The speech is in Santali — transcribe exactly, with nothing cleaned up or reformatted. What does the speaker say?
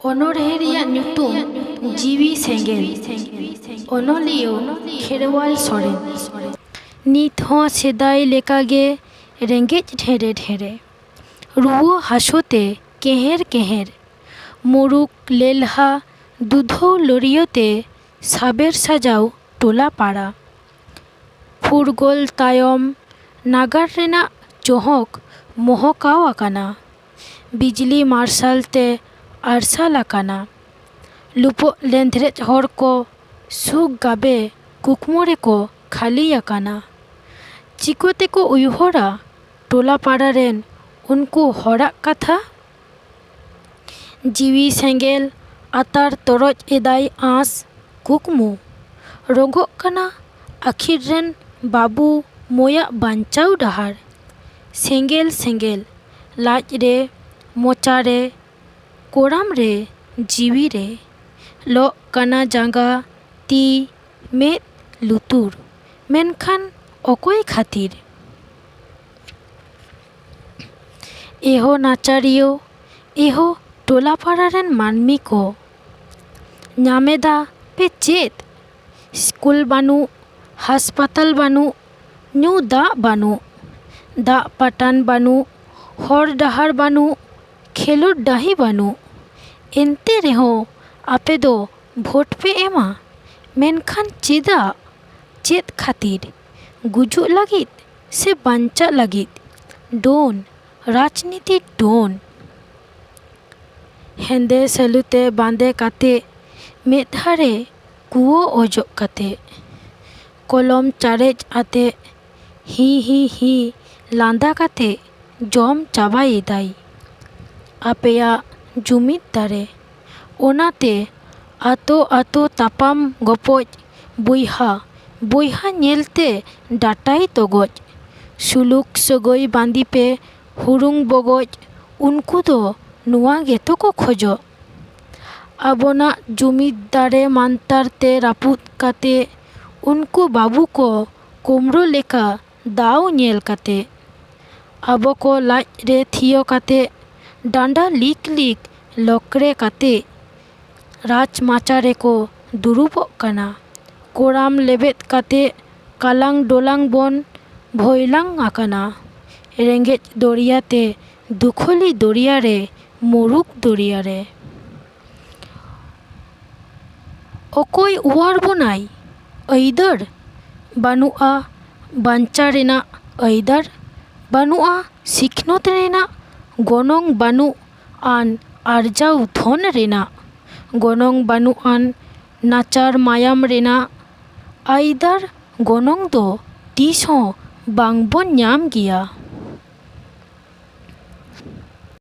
ᱚᱱᱚᱬᱦᱮ ᱨᱮᱭᱟᱜ ᱧᱩᱛᱩᱢ ᱡᱤᱣᱤ ᱥᱮᱸᱜᱮᱞ᱾ ᱚᱱᱚᱞᱤᱭᱟᱹ ᱠᱷᱮᱨᱣᱟᱞ ᱥᱚᱨᱮᱱ᱾ ᱱᱤᱛ ᱦᱚᱸ ᱥᱮᱫᱟᱭ ᱞᱮᱠᱟᱜᱮ ᱨᱮᱸᱜᱮᱡ ᱰᱷᱮᱨᱮ ᱰᱷᱮᱨᱮ, ᱨᱩᱣᱟᱹ ᱦᱟᱹᱥᱩ ᱛᱮ ᱠᱮᱦᱮᱨ ᱠᱮᱦᱮᱨ, ᱢᱩᱨᱩᱠ ᱞᱮᱞᱦᱟ ᱫᱩᱫᱷᱟᱹᱣ ᱞᱟᱹᱨᱭᱟᱹ ᱛᱮ ᱥᱟᱵᱮᱨ ᱥᱟᱡᱟᱣ ᱴᱚᱞᱟ ᱯᱟᱲᱟ᱾ ᱯᱷᱩᱨᱜᱟᱹᱞ ᱛᱟᱭᱚᱢ ᱱᱟᱜᱟᱨ ᱨᱮᱱᱟᱜ ᱪᱚᱦᱚᱠ ᱢᱚᱦᱚᱠᱟᱣ ᱟᱠᱟᱱᱟ᱾ ᱵᱤᱡᱽᱞᱤ ᱢᱟᱨᱥᱟᱞ ᱛᱮ ᱟᱨᱥᱟᱞ ᱟᱠᱟᱱᱟ᱾ ᱞᱩᱯᱚᱜ ᱞᱮᱸᱫᱽᱨᱮᱡ ᱦᱚᱲ ᱠᱚ ᱥᱩᱠ ᱜᱟᱵᱮ ᱠᱩᱠᱢᱩ ᱨᱮᱠᱚ ᱠᱷᱟᱹᱞᱤ ᱟᱠᱟᱱᱟ᱾ ᱪᱤᱠᱟᱹ ᱛᱮᱠᱚ ᱩᱭᱦᱟᱹᱨᱟ ᱴᱚᱞᱟ ᱯᱟᱲᱟ ᱨᱮᱱ ᱩᱱᱠᱩ ᱦᱚᱲᱟᱜ ᱠᱟᱛᱷᱟ? ᱡᱤᱣᱤ ᱥᱮᱸᱜᱮᱞ ᱟᱛᱟᱨ ᱛᱚᱨᱚᱡ ᱮᱫᱟᱭ ᱟᱸᱥ ᱠᱩᱠᱢᱩ᱾ ᱨᱚᱸᱜᱚᱜ ᱠᱟᱱᱟ ᱟᱹᱠᱷᱤᱨ ᱨᱮᱱ ᱵᱟᱹᱵᱩ ᱢᱚᱭᱟᱜ ᱵᱟᱧᱪᱟᱣ ᱰᱟᱦᱟᱨ᱾ ᱥᱮᱸᱜᱮᱞ ᱥᱮᱸᱜᱮᱞ ᱞᱟᱡ ᱨᱮ, ᱢᱚᱪᱟ ᱨᱮ, ᱠᱚᱲᱟᱢ ᱨᱮ, ᱡᱤᱣᱤ ᱨᱮ᱾ ᱞᱚᱜ ᱠᱟᱱᱟ ᱡᱟᱸᱜᱟ, ᱛᱤ, ᱢᱮᱫ, ᱞᱩᱛᱩᱨ᱾ ᱢᱮᱱᱠᱷᱟᱱ ᱚᱠᱚᱭ ᱠᱷᱟᱹᱛᱤᱨ? ᱮᱦᱳ ᱱᱟᱪᱟᱨᱤᱭᱟᱹ, ᱮᱦᱳ ᱴᱚᱞᱟ ᱯᱟᱲᱟ ᱨᱮᱱ ᱢᱟᱹᱱᱢᱤ ᱠᱚ, ᱧᱟᱢᱮᱫᱟ ᱯᱮ ᱪᱮᱫ? ᱥᱠᱩᱞ ᱵᱟᱹᱱᱩᱜ, ᱦᱟᱥᱯᱟᱛᱟᱞ ᱵᱟᱹᱱᱩᱜ, ᱧᱩ ᱫᱟᱜ ᱵᱟᱹᱱᱩᱜ, ᱫᱟᱜ ᱯᱟᱴᱟᱱ ᱵᱟᱹᱱᱩᱜ, ᱦᱚᱨ ᱰᱟᱦᱟᱨ ᱵᱟᱹᱱᱩᱜ, ᱠᱷᱮᱞᱳᱰ ᱰᱟᱹᱦᱤ ᱵᱟᱹᱱᱩᱜ᱾ ᱮᱱᱛᱮ ᱨᱮᱦᱚᱸ ᱟᱯᱮ ᱫᱚ ᱵᱷᱳᱴ ᱯᱮ ᱮᱢᱟ᱾ ᱢᱮᱱᱠᱷᱟᱱ ᱪᱮᱫᱟᱜ? ᱪᱮᱫ ᱠᱷᱟᱹᱛᱤᱨ? ᱜᱩᱡᱩᱜ ᱞᱟᱹᱜᱤᱫ ᱥᱮ ᱵᱟᱧᱪᱟᱜ ᱞᱟᱹᱜᱤᱫ? ᱰᱳᱱ, ᱨᱟᱡᱽᱱᱤᱛᱤ ᱰᱳᱱ᱾ ᱦᱮᱸᱫᱮ ᱥᱟᱹᱞᱩᱛᱮ ᱵᱟᱸᱫᱮ ᱠᱟᱛᱮ, ᱢᱮᱫᱦᱟ ᱨᱮ ᱠᱩᱣᱟᱹ ᱚᱡᱚᱜ ᱠᱟᱛᱮ, ᱠᱚᱞᱚᱢ ᱪᱟᱨᱮᱡ ᱟᱛᱮ, ᱦᱤ ᱦᱤ ᱦᱤ ᱞᱟᱸᱫᱟ ᱠᱟᱛᱮ ᱡᱚᱢ ᱪᱟᱵᱟᱭᱮᱫᱟᱭ ᱟᱯᱮᱭᱟᱜ ᱡᱩᱢᱤᱫ ᱫᱟᱨᱮ᱾ ᱚᱱᱟᱛᱮ ᱟᱛᱳ ᱟᱛᱳ ᱛᱟᱯᱟᱢ ᱜᱚᱯᱚᱡ, ᱵᱚᱭᱦᱟ ᱵᱚᱭᱦᱟ ᱧᱮᱞᱛᱮ ᱰᱟᱴᱟᱭ ᱛᱚᱜᱚᱡ᱾ ᱥᱩᱞᱩᱠ ᱥᱟᱹᱜᱟᱹᱭ ᱵᱟᱸᱫᱤ ᱯᱮ ᱦᱩᱲᱩᱝ ᱵᱚᱜᱚᱡ, ᱩᱱᱠᱩ ᱫᱚ ᱱᱚᱣᱟ ᱜᱮᱛᱚ ᱠᱚ ᱠᱷᱚᱡᱚᱜ᱾ ᱟᱵᱚᱱᱟᱜ ᱡᱩᱢᱤᱫ ᱫᱟᱨᱮ ᱢᱟᱱᱛᱟᱨ ᱛᱮ ᱨᱟᱹᱯᱩᱫ ᱠᱟᱛᱮ ᱩᱱᱠᱩ ᱵᱟᱹᱵᱩ ᱠᱚ ᱠᱩᱢᱲᱩ ᱞᱮᱠᱟ ᱫᱟᱣ ᱧᱮᱞ ᱠᱟᱛᱮ, ᱟᱵᱚ ᱠᱚ ᱞᱟᱡ ᱨᱮ ᱛᱷᱤᱭᱟᱹ ᱠᱟᱛᱮ ᱰᱟᱸᱰᱟ ᱞᱤᱠ ᱞᱤᱠ ᱞᱚᱠᱲᱮ ᱠᱟᱛᱮ ᱨᱟᱡᱽᱢᱟᱪᱟ ᱨᱮᱠᱚ ᱫᱩᱲᱩᱵᱚᱜ ᱠᱟᱱᱟ᱾ ᱠᱚᱲᱟᱢ ᱞᱮᱵᱮᱫ ᱠᱟᱛᱮ ᱠᱟᱞᱟᱝ ᱰᱚᱞᱟᱝ ᱵᱚᱱ ᱵᱷᱚᱭᱞᱟᱝ ᱟᱠᱟᱱᱟ᱾ ᱨᱮᱸᱜᱮᱡ ᱫᱚᱨᱭᱟ ᱛᱮ ᱫᱩᱠᱷᱚᱞᱤ ᱫᱚᱨᱭᱟ ᱨᱮ, ᱢᱩᱨᱩᱠ ᱫᱚᱨᱭᱟ ᱨᱮ᱾ ᱚᱠᱚᱭ ᱚᱣᱟᱨ ᱵᱚᱱᱟᱭ? ᱟᱹᱭᱫᱟᱹᱨ ᱵᱟᱹᱱᱩᱜᱼᱟ, ᱵᱟᱧᱪᱟᱣ ᱨᱮᱱᱟᱜ ᱟᱹᱭᱫᱟᱹᱨ ᱵᱟᱹᱱᱩᱜᱼᱟ, ᱥᱤᱠᱷᱱᱟᱹᱛ ᱨᱮᱱᱟᱜ ᱜᱚᱱᱚᱝ ᱵᱟᱹᱱᱩᱜ ᱟᱱ, ᱟᱨᱡᱟᱣ ᱫᱷᱚᱱ ᱨᱮᱱᱟᱜ ᱜᱚᱱᱚᱝ ᱵᱟᱹᱱᱩᱜ ᱟᱱ, ᱱᱟᱪᱟᱨ ᱢᱟᱭᱟᱢ ᱨᱮᱱᱟᱜ ᱟᱹᱭᱫᱟᱹᱨ ᱜᱚᱱᱚᱝ ᱫᱚ ᱛᱤᱥ ᱦᱚᱸ ᱵᱟᱝ ᱵᱚᱱ ᱧᱟᱢ ᱜᱮᱭᱟ᱾